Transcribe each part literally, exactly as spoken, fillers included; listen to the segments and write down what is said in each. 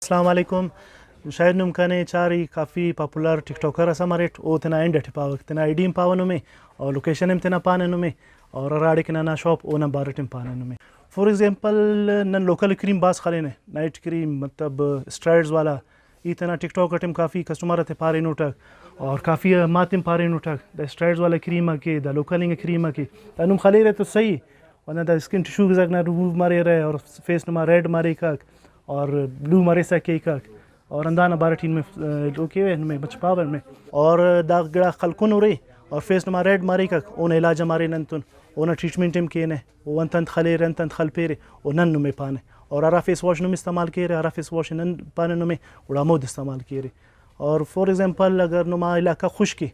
السلام علیکم۔ شاید نم کنے چاری کافی پاپولر ٹک ٹاکر ئسا مریٹ، او تینا ہینڈ ئٹی پاوک، تینا آئی ڈی ہم پاوہ نمے، اور لوکیشن ہم تینا پانہ نمے، اور ہراڑے کہ ننا شاپ اونا بارٹ ہم پانہ نمے۔ فار ایگزامپل، نن لوکل کریم بھاز خلینہ، نائٹ کریم، مطلب اسٹرائڈز والا، ای تینا ٹک ٹاک اٹ ہم کافی کسٹمر آتے پارینوٹک، اور کافی مات ہم پارینوٹک، دا اسٹرائڈز والا کریم آ کے، دا لوکل انگا کریم آ کے، دا نم خلیرہ تو صحیح، ورنہ دا اسکن ٹشوز آک نا ریموو مریرہ اور فیس نما ریڈ مریکک اور بلو مریسہ کیکک، اور ہندانا بارٹ ای نمے، آ، او کیوہ، نمے مچ پاوہ نمے۔ اور دا گڑا خلکن ہُرے اور فیس نما ریڈ مریکک، اونا علاج ہم ارے ننتون، اونا ٹریٹمنٹ ہم کینہ، او انت انت خلیرہ، انت انت خلپیرہ، او نن نمے پانہ۔ اور ہرا فیس واش نم استعمال کیرہ، ہرا فیس واش نن پانہ نمے، گڑا ہمود استعمال کیرہ۔ اور فار ایگزامپل، اگر نما علاقہ خشک ءِ،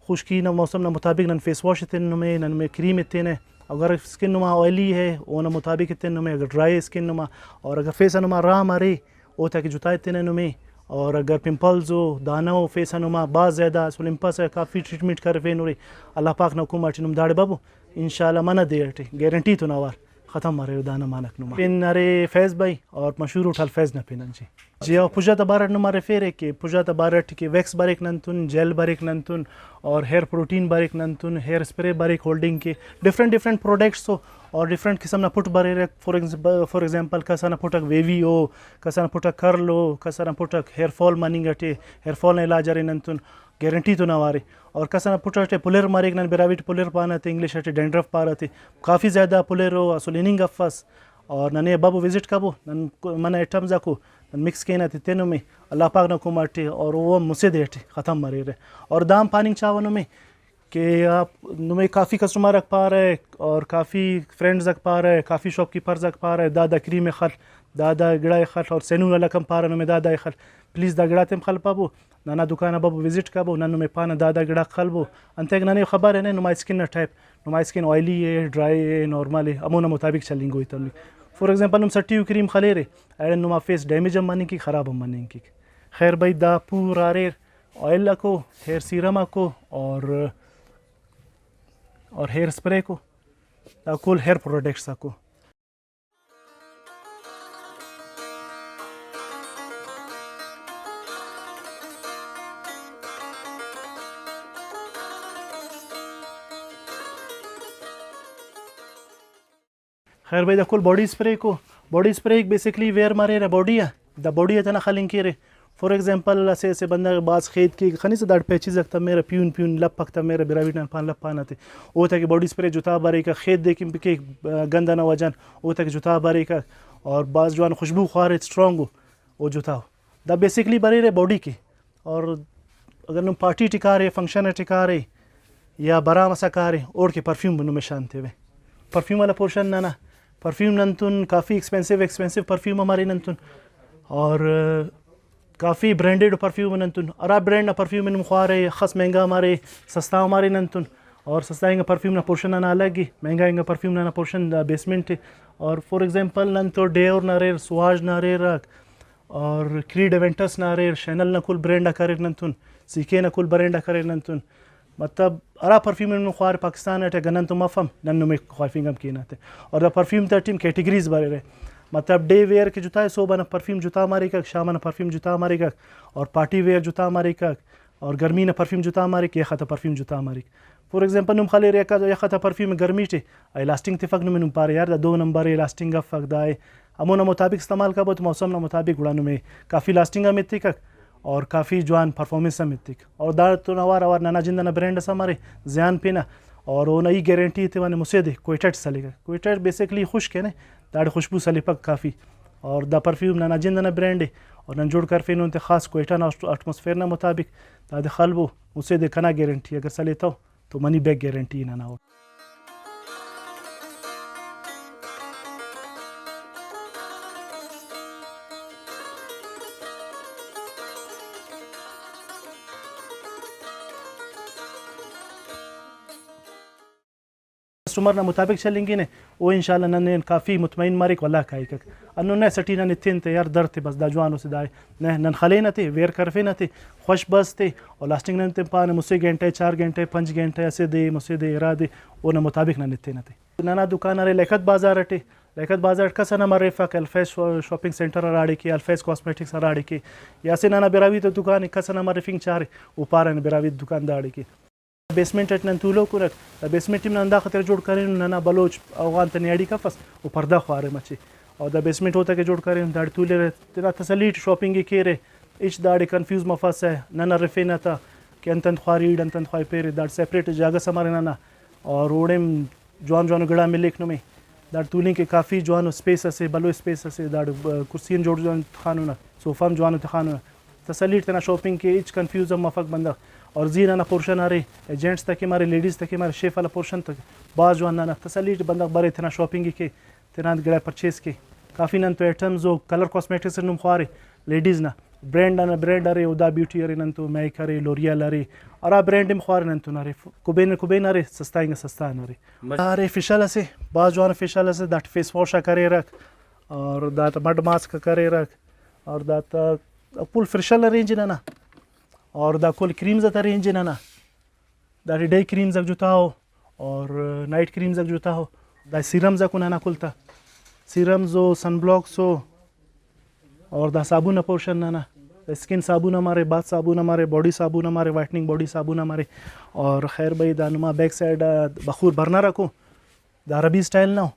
خشکی نا موسم نا مطابق نن فیس واش ایتن نمے، نن نمے کریم ایتنہ۔ اگر اسکن نما آئلی ہے، اونا مطابق ایتن نمے۔ اگر ڈرائی اسکن نما، اور اگر فیس آ نما رام ارے، اوتاکہ جتا ایتنہ نمے۔ اور اگر پمپلز او، دانہ او فیس آ نما بھاز زیادہ، اسل ہنپسہ، کافی ٹریٹمنٹ کرفینورے، اللہ پاک نا حکم اٹی نم داڑے ببو، انشاءاللہ منہ دے اٹی گارنٹی تون اوار ختم مریرہ دانہ مانک نما۔ پن ارے فیض بھائی، اور مشہور ہوٹل فیض نا پن آن جی۔ جی ہاں، پژہ تا بارٹ نم ارفیرے کہ پژہ تا بارٹ کہ ویکس بریک ننتون، جیل بریک ننتون، اور ہیئر پروٹین بریک ننتون، ہیئر اسپرے بریک ہولڈنگ کے، ڈفرنٹ ڈفرنٹ پروڈکٹس او، اور ڈفرنٹ قسم نا پٹ بریرہ۔ فار ایگز-، فار ایگزامپل، کسا نا پٹک ویوی او، کسا نا پٹک کرل او، کسا نا پٹک ہیئر فال مننگ اٹی، ہیئر فال نا علاج ارے ننتون، گارنٹی تون اوارے۔ اور کسا نا پٹ اٹی پلر مریک، نن براہوئی ٹی پلر پانہ تے، انگلش اٹی ڈینڈرف پارہ تے، کافی زیادہ پلر او، اسل ہننگ افس۔ اور ننے ببو وزٹ کبو، نن کو-، منہ آئٹمز آکو نن مکس کینہ تتنہ نمے، اللہ پاک نا حکم اٹی، اور او ہم مسہ دے ٹی ختم مریرہ۔ اور دا ہم پاننگ چاوہ نمے کہ آپ نمے کافی کسٹمر آک پارہ اور کافی فرینڈز آک پارہ، کافی شاپ کیپرز آک پارہ، دا دا کریم ءِ خل، دا دا گڑا ءِ خل، اور سینون آک ہم پارہ نمے دا دا ءِ خل۔ پلیز دا گڑاتے ہم خلپبو، ننا دکان آ ببو وزٹ کبو، نن نمے پانہ دا دا گڑاک خلبو۔ انتئے کہ ننے خبر ءِ نہ نما اسکن نا ٹائپ، نما اسکن آئلی ءِ، ڈرائی ءِ، نارمل ءِ، ہمونا مطابق چلینگوئی تمک۔ فار ایگزامپل نم سٹیو کریم خلیرے، ایڑان نما فیس ڈیمیج ہم مننگ کیک، خراب ہم مننگ کیک۔ خیر بھئی، دا پورا اریر آئل آکو، ہیئر سیرم آکو اور، اور ہیئر اسپرے کو، دا کل ہیئر پروڈکٹس آکو۔ خیر بھئی، دا کل باڈی اسپرے کو۔ باڈی اسپرے بیسیکلی ویئر مریرہ باڈی آ، دا باڈی آ تینا خلنگ کیرہ۔ فار ایگزامپل، اسہ اسہ بندغ بھاز خید کیک، خنسہ داڑے پیچز آک تمرہ، پیہن پیہن لپ آک تمرہ، براہوئی ٹی نن پان لپ پانہ تے۔ اوتاکہ باڈی اسپرے جتا بریکہ، خید دیکن پکیک، گند ئنا وجہ غان اوتاکہ جتا بریکہ، اور بھاز جوان خوشبو خوارہ، اسٹرانگ او، او جتا او۔ دا بیسیکلی بریرہ باڈی کے۔ اور اگر نم پارٹی ٹی کارے، فنکشن ٹی کارے یا برام ئسا کارے، اوڑکہ پرفیوم نمے شان تیوہ۔ پرفیوم والا پورشن ننا، پرفیوم ننتون کافی ایکسپینسو، ایکسپینسو پرفیوم ہم ارے ننتون، اور کافی برانڈیڈ پرفیوم ننتون۔ ہرا برانڈ نا پرفیوم نم خوارے، اخس مہنگا ہم ارے، سستا ہم ارے ننتون۔ اور سستا انگا پرفیوم نا پورشن ننا الگ ءِ، مہنگا انگا پرفیوم ننا پورشن دا بیسمنٹ ءِ۔ اور فار ایگزامپل نن تو ڈیور نا اریر، سواژ نا اریر، اور کریڈ ایونٹس نا اریر، شینل نا کل برانڈ آک اریر ننتون، سی کے نا کل برانڈ آک اریر ننتون۔ مطلب ہرا پرفیوم نم خوارے پاکستان اٹ اگہ نن تو مف ہم، نن نمے خوافنگ ہم کینہ تے۔ اور دا پرفیوم تا ٹی ہم کیٹیگریز بریرہ، مطلب ڈے ویئر کہ جتا ءِ، صوب ئنا پرفیوم جتا مریکک، شام ئنا پرفیوم جتا مریکک، اور پارٹی ویئر جتا مریکک، اور گرمی نا پرفیوم جتا مریک، یخ آتا پرفیوم جتا مریک۔ فار ایگزامپل نم خلیرہ یخ آ، یخ آتا پرفیوم گرمی ٹی، اے لاسٹنگ تفک، نمے نم پارے یار دا دو نمبر اے، لاسٹنگ افک، دا اے۔ ہمونا مطابق استعمال کبو تو موسم نا مطابق گڑا نمے کافی لاسٹنگ ہم ایتکک اور کافی جوان پرفارمنس ہم ایتک۔ اور داڑتون اوار اوار ننا جند ئنا برانڈ ئس ہم ارے، زیان پینہ، اور اونا ای گارنٹی ایتیوہ نے مسہ دے کوئٹہ ٹی سلیکہ۔ کوئٹہ بیسیکلی خشک ءِ نے، داڑے خوشبو سلیپک کافی۔ اور دا پرفیوم ننا جند ئنا برانڈ ءِ، اور نن جوڑ کرفینن تے خاص کوئٹہ نا ایٹموسفیئر نا مطابق۔ دادے خلبو، مسہ دے کنا گارنٹی، اگر سلیتو تو منی بیک گارنٹی ننا او۔ کسٹمر نا مطابق چلینگنہ، او انشاءاللہ ننے کافی مطمئن مریک، ولدا کائکک۔ ہندن نہ، اسٹی نن ایتن تے یار در تے بس دا جوان اسے دا اے۔ نہ، نن خلینہ تے، ویئر کرفینہ تے، خوش بس تے، اور لاسٹنگ نن تے پانہ مسہ گھنٹہ، چار گھنٹہ، پنچ گھنٹہ، اسہ دے، مسہ دے، ارا دے، اونا مطابق نن ایتنہ تے۔ ننا دکان ارے لیاقت بازار ٹی، لیکت بازار کس ئنا مریفک، الفیض شو-، شاپنگ سینٹر ہراڑے کہ، الفیض کاسمیٹکس ہراڑے کہ، یا اسہ ننا براہوئی تا دکان ءِ، کس ئنا مریفنگ چارے، او پارہ ننا براہوئی دکان داڑے کہ۔ بیسمنٹ اٹ نن تولوک انک، دا بیسمنٹ ٹی نن ہندا خاطر جوڑ کرین، ننا بلوچ اوغان تا نیاڑی کفس، او پردہ خوارے مچے۔ اور دا بیسمنٹ اوتاکہ جوڑ کرین، داڑے تولیرہ، تینا تسلی ٹی شاپنگ ءِ کیرہ، ہچ داڑے کنفیوز مفسہ، نن ہرفینہ تا کہ انت انت خواری ایڑ، انت انت خواری پیرے، داڑے سیپریٹ جاگہ اس امرے ننا۔ اور اوڑے جوان جوانو گڑا ملیک نمے۔ داڑے تولنگ کہ کافی جوانو اسپیس اسے، بھلو اسپیس اسے، داڑے، آ، کرسی ہم جوڑ جوان تخانونہ، صوفہ ہم جوانو تخانونہ۔ تسلی ٹی تینا شاپنگ کے، ہچ کنفیوز ہم مفک بندغ۔ اور زی ننا پورشن ارے، جینٹس تکے مرے، لیڈیز تکے مرے، شیف والا پورشن تک بھاز جوان ننا تسلی ٹی بندغ برے تینا شاپنگ کے۔ تینا گڑا پرچیز کے۔ کافی نن تو آئٹمز و کلر کاسمیٹکس نم خوارے، لیڈیز نا۔ برانڈ آن برانڈ ارے، ہدا بیوٹی ارے نن تو، میک ارے، لوریال ارے، ہرا برانڈ ہم خوارے نن تو نا ارے۔ کوبین کوبین ارے، سستا انگا سستا آن ارے۔ مش- ارے فیشل اسے، بھاز جوان فیشل اسے، داٹ فیس واش آ کریرک، اور داٹ مڈ ماسک آ کریرک، اور داتا کل فیشل رینج ننا، اور دا کل کریمز آتا رینج ننا۔ داٹی ڈے کریمز آک جتا او اور نائٹ کریمز آک جتا او۔ دا سیرمز آکو ننا کل تا، سیرمز او، سن بلاکس او، اور دا صابن نا پورشن ننا، اسکن صابن ہم ارے، باتھ صابن ہم ارے، باڈی صابن ہم ارے، وائٹننگ باڈی صابن ہم ارے۔ اور خیر بھئی، دا نما بیک سائیڈ آ بخور برنر آکو، دا عربی اسٹائل نا ءُ۔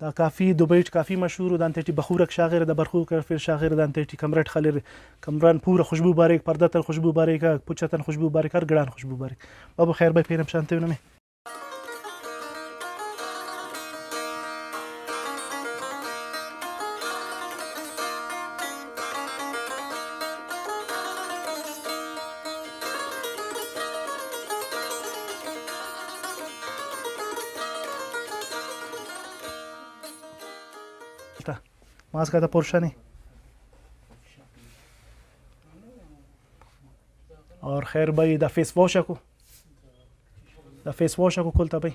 دا کافی دبئی ٹی کافی مشہور ءُ۔ دانتے ٹی بخورک شاغرہ، دا بخورک ہرفیر شاغرہ، دانتے ٹی کمرہ ٹی خلرہ۔ کمرہ آن پورا خوشبو بریک، پردہ تان خوشبو بریک، پچ آتان خوشبو بریک، ہر گڑا آن خوشبو بریک۔ بابو خیر بھائی، پین ہم شانتے نمے۔ تا ماسک آتا پورشن ءِ۔ اور خیر بھائی، دا فیس واش آکو، دا فیس واش آکو کل تا بھائی۔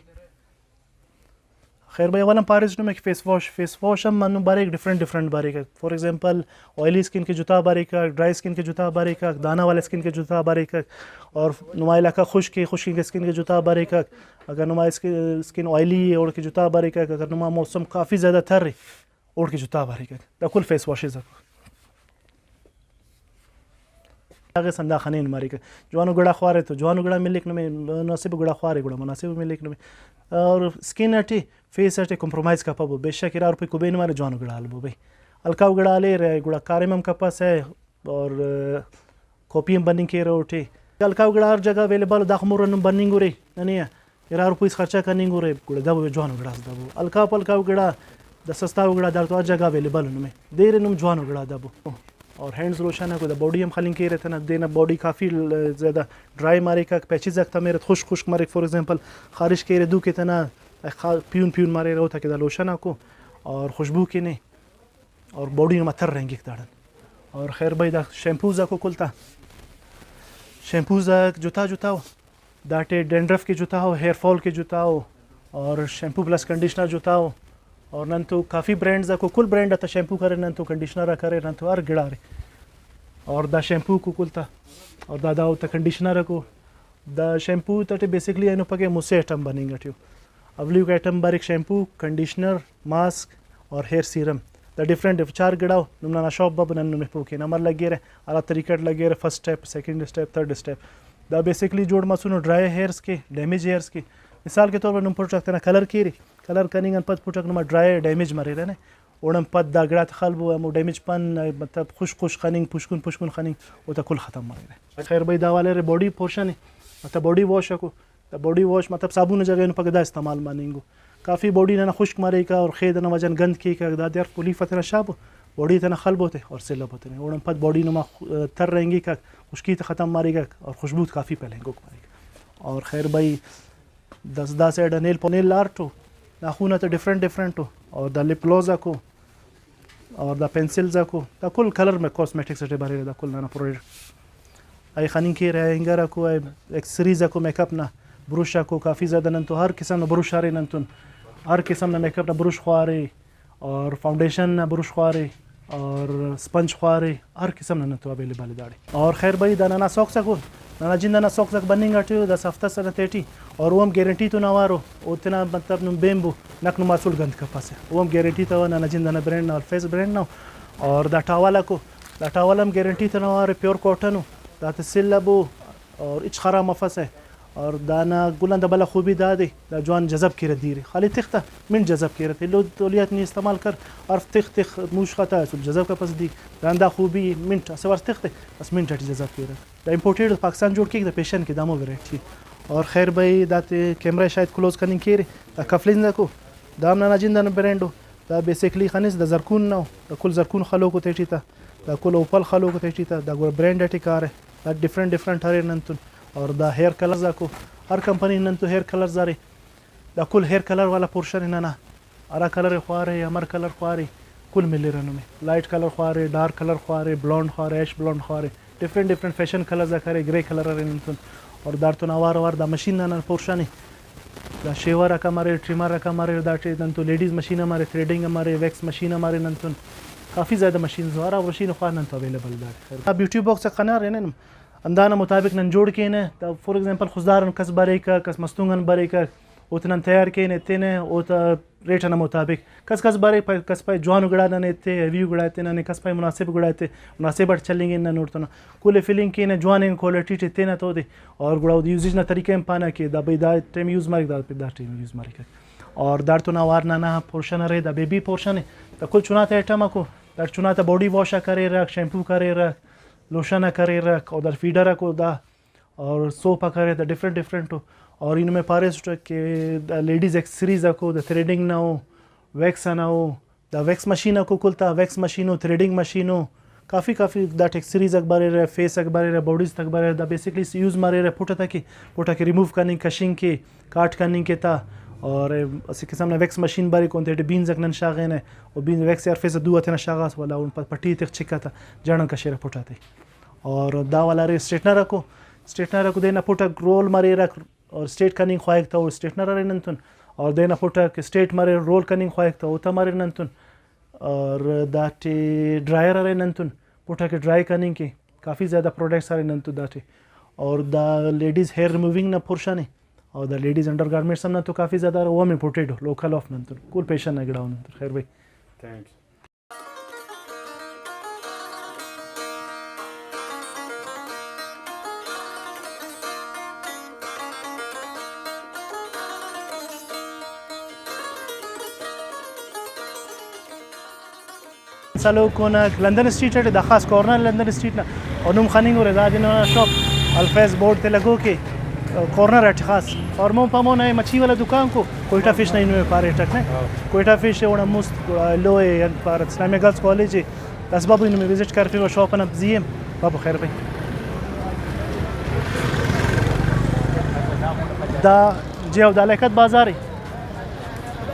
خیر بھائی، اول ہم پاریس نمے کہ فیس واش، فیس واش ہم ہندن بریک، ڈفرنٹ ڈفرنٹ بریک۔ فار ایگزامپل، آئلی اسکن کے جتا بریک، ڈرائی اسکن کے جتا بریک، دانہ والا اسکن کے جتا بریک، اور نما علاقہ خشک ءِ، خشک اسکن کے جتا بریک۔ اگر نما اسکن، اسکن آئلی ءِ، اوڑکے جتا بریک۔ اگر نما موسم کافی زیادہ تر ءِ، اوڑکے جتا بریک۔ دا کل فیس واشز آک۔ اگہ سندا خنین مریک۔ جوانو گڑا خوارے تو جوانو گڑا ملیک نمے، مناسب گڑا خوارے گڑا مناسب ملیک نمے۔ اور اسکن اٹی، فیس اٹی کمپرومائز کپبو، بے شک ارا روپئی کوبین مارے جوانو گڑا ہلبو بھئی۔ ہلکاو گڑا ہلیرہ، گڑا کاریم ہم کپسہ، اور، آ، کاپی ہم بننگ کیرہ اوٹی۔ ہلکاو گڑا ہر جگہ اویلیبل، داخہ مر ہندن بننگ ارے ننے آ۔ ارا روپئی اس خرچہ کننگ ارے، گڑا دبو جوانو گڑاس دبو۔ ہلکاو پلکاو گڑا دا سستاو گڑا داڑتو ہر جگہ اویلیبل نمے۔ دیرے نم جوانو گڑا دبو۔ اور ہینڈز لوشن آکو دا باڈی ہم خلنگ کیرہ تینا، دینا باڈی کافی ل-، زیادہ ڈرائی مریک، پیچز آک تمرہ، خشک خشک مریک، فار ایگزامپل خارش کیرہ دو کہ تینا خا-، پیون پیون مریرہ، اوتاکہ دا لوشن آکو اور خوشبو کینے۔ اور باڈی نما تر رہینگک داڑان۔ اور خیر بھائی، دا شیمپوز آکو کل تا، شیمپوز آک جتا جتا ءُ، داٹی ڈینڈرف کے جتا ءُ، ہیئر فال کے جتا ءُ، اور شیمپو پلس کنڈیشنر جتا ءُ۔ اور نن تو کافی برانڈز آکو، کل برانڈ آتا شیمپو کرے، نن تو کنڈیشنر آ کرے، نن تو ہر گڑا ارے۔ اور دا شیمپو کو کل تا، اور دا، دا اوتا کنڈیشنر آکو۔ دا شیمپو تیٹی بیسکلی اینو پگہ مسہ آئٹم بننگ ٹی ءُ۔ اولیکو آئٹم بریک شیمپو، کنڈیشنر، ماسک اور ہیئر سیرم۔ دا ڈفرنٹ ڈف-، چار گڑا ءُ۔ نم ننا شاپ بابو نن نمے پہہ کینہ امر لگیرہ، ہرا طریقہ اٹ لگیرہ، first step, second step, third step. دا بیسکلی جوڑ مسنو ڈرائی ہیئرس کے، ڈیمیج ہیئرس کے۔ مثال کے طور پر نم پٹک تینا کلر کیرے، کلر کننگ آن پد پٹک نما ڈرائی ڈیمیج مریرہ نے۔ اوڑان پد دا گڑاتے خلبو، ہمو ڈیمیج پن، مطلب خشک خشک خننگ، پوشکن پوشکن خننگ، اوتا کل ختم مریرہ۔ خیر بھئی، دا والے ارے باڈی پورشن ءِ، مطلب body wash equal. The body wash مطلب صابن نا جگہ اینو پگہ دا استعمال مننگو۔ کافی باڈی ننا خشک مریکہ اور خید ئنا وجہ غان گند کیکہ، دادے ہر پولیفہ تینا شابو، باڈی تینا خلبو تے اور سلبو تینے۔ اوڑان پد باڈی نما خ-، تر رہینگیکہ، خشکی تے ختم مریکہ اور خوشبو تے کافی پھیلینگوک مریکہ۔ اور خیر بھئی، دا، دا سائیڈ آ نیل پو-، نیل آرٹ او، ناخون آتا ڈفرنٹ ڈفرنٹ او، اور دا لپ گلوز آکو، اور دا پینسلز آکو، دا کل کلر میں کاسمیٹکس اٹی بریرہ، دا کل ننا پروڈکٹ۔ اے خننگ کیرہ، اے ہینگر آکو، اے ایکسسریز آکو، میک اپ نا بروش آکو، کافی زیادہ نن تو ہر قسم نا بروش ارے نن تون، ہر قسم نا میک اپ نا بروش خوارے، اور فاؤنڈیشن نا بروش خوارے، اور اسپنج خوارے، ہر قسم نا نن تو اویلیبل ءِ داڑے۔ اور خیر بھائی، دا ننا ساکس آکو، ننا جند ئنا ساکس آک بننگ اٹی ءُ، داسہ ہفتہ ئسے نا تہٹی، اور او ہم گارنٹی تون اوار ءُ، او تینا مطلب نم بینبو، نک نم اسل گند کپسہ، او ہم گارنٹی تو ننا جند ئنا برانڈ نا، الفیس برانڈ نا۔ اور دا ٹاول آکو، دا ٹاول ہم گارنٹی تون اوار ءِ، پیور کاٹن ءُ، داتے سلبو اور ہچ خراب مفسہ۔ اور دانا کل آن دا بھلا خوبی دادے، دا جوان جذب کیرہ دیر ءِ۔ خالی تخ تہ منٹ جذب کیرہ، ایلو تولیات نی استعمال کر، ہر تخ تخ موشخ آتا اسل جذب کپس دیر۔ دانا دا خوبی ءِ، منٹ اسہ وار تخ تہ بس منٹ اٹی جذب کیرہ۔ دا امپورٹڈ پاکستان جوڑ کیک، دا پیشن کے دا ہمو ورائٹی ءِ۔ اور خیر بھائی، داتے کیمرہ شاید کلوز کننگ کیرے، دا کفلنز آکو، دا ہم ننا جند ئنا برانڈ ءُ۔ دا بیسیکلی خنس دا زرکون نا ءُ، دا کل زرکون خلوکو تیٹی تا، دا کل اوپل خلوکو تیٹی تا، دا گڑا برانڈ اٹی کارہ، دا ڈفرنٹ ڈفرنٹ اریر ننتون۔ اور دا ہیئر کلرز آکو، ہر کمپنی ننتون ہیئر کلرز ارے، دا کل ہیئر کلر والا پورشن ءِ ننا، ہرا کلر ءِ خوارے، امر کلر خوارے، کل ملرہ نمے۔ لائٹ کلر خوارے، ڈارک کلر خوارے، بلانڈ خوارے، ایش بلانڈ خوارے، ڈفرنٹ ڈفرنٹ فیشن کلرز آک ارے، گرے کلر ارے ننتون۔ اور داڑتون اوار اوار دا مشین نا نن پورشن ءِ، دا شیور آک ہم اریر، ٹرمر آک ہم اریر، داٹی ننتون لیڈیز مشین ہم ارے، تھریڈنگ ہم ارے، ویکس مشین ہم ارے ننتون، کافی زیادہ مشینز ءُ، ہرا مشین خوار ننتون اویلیبل داڑے۔ خیر، دا بیوٹی باکس آک خنارے نن، ہندانا مطابق نن جوڑ کینہ۔ دا فار ایگزامپل خضدار آن کس بریکہ، کس مستونگ آن بریکہ، اوتے نن تیار کین ایتینہ، اوتا ریٹ ئنا مطابق۔ کس کس بریک پائے، کس پائے جوانو گڑا ننے ایتے، ہیویو گڑا ایتے ننے، کس پائے مناسب گڑا ایتے، مناسب اٹ چلینگن نن اوڑتون۔ کل ئے فلنگ کینہ، جواننگ کوالٹی ٹی ایتینہ تو اودے، اور گڑا اودے یوزیج نا طریقہ ہم پانہ کہ دا بھئی دا ٹائم یوز مریک، دا، دا ٹائم یوز مریک۔ اور داڑتون اوار ننا پورشن ارے، دا بیبی پورشن ءِ، دا کل چناتے آئٹم آکو، دا چناتا باڈی واش آک کریرک، شیمپو کریرک، لوشن آک کریرک، اور دا فیڈر آکو دا، اور سوپ آک ارے دا ڈفرنٹ ڈفرنٹ ءُ۔ اور ای نمے پاریسٹ کہ دا لیڈیز ایکسسریز آکو، دا تھریڈنگ نا ءُ، ویکس ئنا ءُ، دا ویکس مشین آکو کل تا، ویکس مشین ءُ، تھریڈنگ مشین ءُ، کافی کافی داٹ ایکسسریز آک بریرہ، فیس آک بریرہ، باڈیز تک بریرہ، دا بیسکلی یوز مریرہ پٹ آتا کہ، پٹ آکے ریموو کننگ، کشنگ کے، کاٹ کننگ کے تا، اور اسہ قسم نا ویکس مشین بریک، اون تیٹی بینز آک نن شاغینہ، او بینز ویکس ئے ہرفیسہ دو آ تینا شاغاس، ولدا اون پد پٹی تخ چک آتا جاڑان کشیرہ پٹ آتے۔ اور دا والا ارے اسٹریٹنر آکو، اسٹریٹنر آکو دے نا پٹ آک رول مریرک، اور اسٹریٹ کننگ خواہک تا او اسٹریٹنر ارے ننتون، اور دے نا پٹ آک اسٹریٹ مریر، رول کننگ خواہک تا اوتا مریر ننتون، اور داٹی ڈرائر ارے ننتون، پٹ آکے ڈرائی کننگ کے، کافی زیادہ پروڈکٹس ارے ننتون داٹی۔ اور دا لیڈیز ہیئر ریموونگ نا پورشن ءِ، اور دا لیڈیز انڈر گارمنٹس ہم ننتون کافی زیادہ ارے، او ہم امپورٹڈ ءُ، لوکل اف ننتون، کل پیشن نا گڑا ءُ ننتون۔ خیر بھئی۔ تھینکس۔ سلوک کنک لندن اسٹریٹ اٹی، دا خاص کارنر لندن اسٹریٹ نا، اور نم خننگ اُرے دادے ننا شاپ الفیض بورڈ تے لگوک ءِ، کارنر اٹ خاص۔ اور مون پا مون اے مچھی والا دکان کو، کوئٹہ فش نا اینو پاریٹک نے۔ ہاں۔ کوئٹہ فش اوڑان مست، گڑا ایلو اے، انت پارہ، اسلامیہ گرلز کالج اے۔ داسہ بابو اینو وزٹ کرفیوہ شاپ ئنا زی ایم۔ بابو خیر بھئی۔ دا جی او دا لکھت بازار اے۔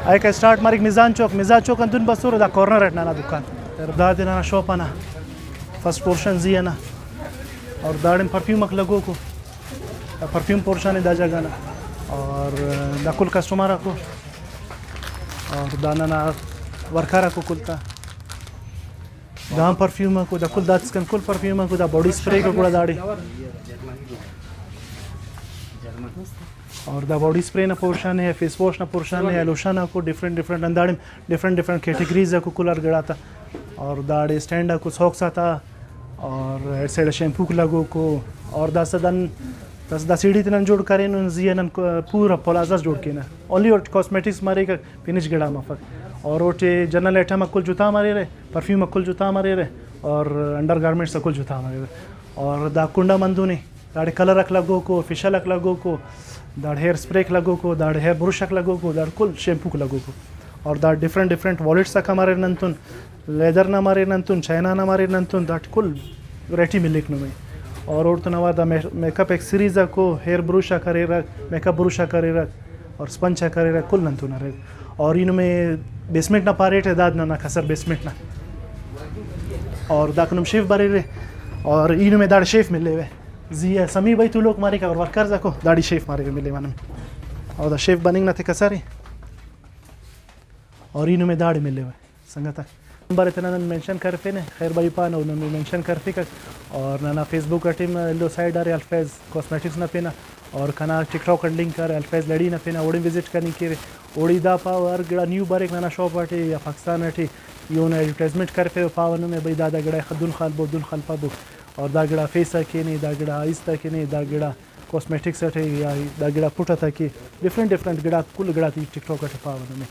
ایکا اسٹارٹ مریک میزان چوک، میزان چوک آن دن بسر دا کارنر اٹ ننا دکان۔ دادے ننا شاپ ئنا فرسٹ پورشن زی ئنا۔ اور داڑے پرفیوم آک لگوکو۔ دا پرفیوم پورشن اے دا جگہ نا۔ اور دا کل کسٹمر آکو۔ اور دا ننا ورکر آکو کل تا۔ دا ہم پرفیوم آکو، دا کل داسکان کل پرفیوم آکو، دا باڈی اسپرے کو گڑا داڑے۔ اور دا باڈی اسپرے نا پورشن اے، فیس واش نا پورشن اے، لوشن آکو، ڈفرنٹ ڈفرنٹ ہنداڑے ڈفرنٹ ڈفرنٹ کیٹیگریز آکو کل ہر گڑا تا۔ اور داڑے اسٹینڈ آکو سوکس آتا، اور ایٹ سائڈ شیمپوک لگوکو، اور داسہ دن داسہ دا سیڑھی تے نن جوڑ کرینن، زی آ نن پورا پلازاس جوڑ کینہ۔ اونلی اوٹ کاسمیٹکس مریک، فنش گڑا مفک۔ اور اوٹی جنرل آئٹم آک کل جتا مریرہ، پرفیوم آک کل جتا مریرہ، اور انڈر گارمنٹس آک کل جتا مریرہ۔ اور دا کنڈ آ مندونے، داڑے کلر آک لگوکو، فیشل آک لگوکو، داڑے ہیئر اسپریک لگوکو، داڑے ہیئر برش آک لگوکو، داڑے کل شیمپوک لگوکو۔ اور دا ڈفرنٹ ڈفرنٹ والیٹس آک ہم اریر ننتون، لیدر نا ہم اریر ننتون، چائنا نا ہم اریر ننتون، داٹی کل ورائٹی ملیک نمے۔ اور اوڑتون اوار دا میک، میک اپ ایکسسریز آکو، ہیئر برش آک اریر، میک اپ برش آک اریر، اور اسپنج آک اریر، کل ننتون اریر۔ اور ای نمے بیسمنٹ نا پاریٹ، داد ننا کسر بیسمنٹ نا۔ اور داکان نم شیف بریرے، اور ای نمے داڑے شیف ملیوہ۔ زی آ سمی بھائی تولوک مریک، اور ورکرز آکو داڑے شیف مریوہ ملیوہ نمے۔ اور دا شیف بننگ نا تے کسر اے۔ اور ای نمے داڑے ملیوہ سنگت آک۔ نمبر ءِ تینا نن مینشن کرفینے، خیر بھائی پانہ او نمے مینشن کرفیکک۔ اور ننا فیس بک اٹی ہم ایلو سائیڈ ارے الفیض کاسمیٹکس نا پن آ، اور کنا ٹک ٹاک اٹ لنک ارے الفیض لڑی نا پن آ، اوڑے وزٹ کننگ کیوے۔ اوڑے دا پاوہ ہر گڑا نیو بریک ننا شاپ اٹی یا پاکستان اٹی، ای اونا ایڈورٹائزمنٹ کرفیوہ، پاوہ نمے بھئی دا دا گڑا دن خلبو، دن خلپبو، اور دا گڑا فیس آ کینے، دا گڑا ایست آ کینے، دا گڑا کاسمیٹکس اٹی یا دا گڑا پٹ آتا کے، ڈفرنٹ ڈفرنٹ گڑا، کل گڑا تے ٹک ٹاک اٹی پاوہ نمے۔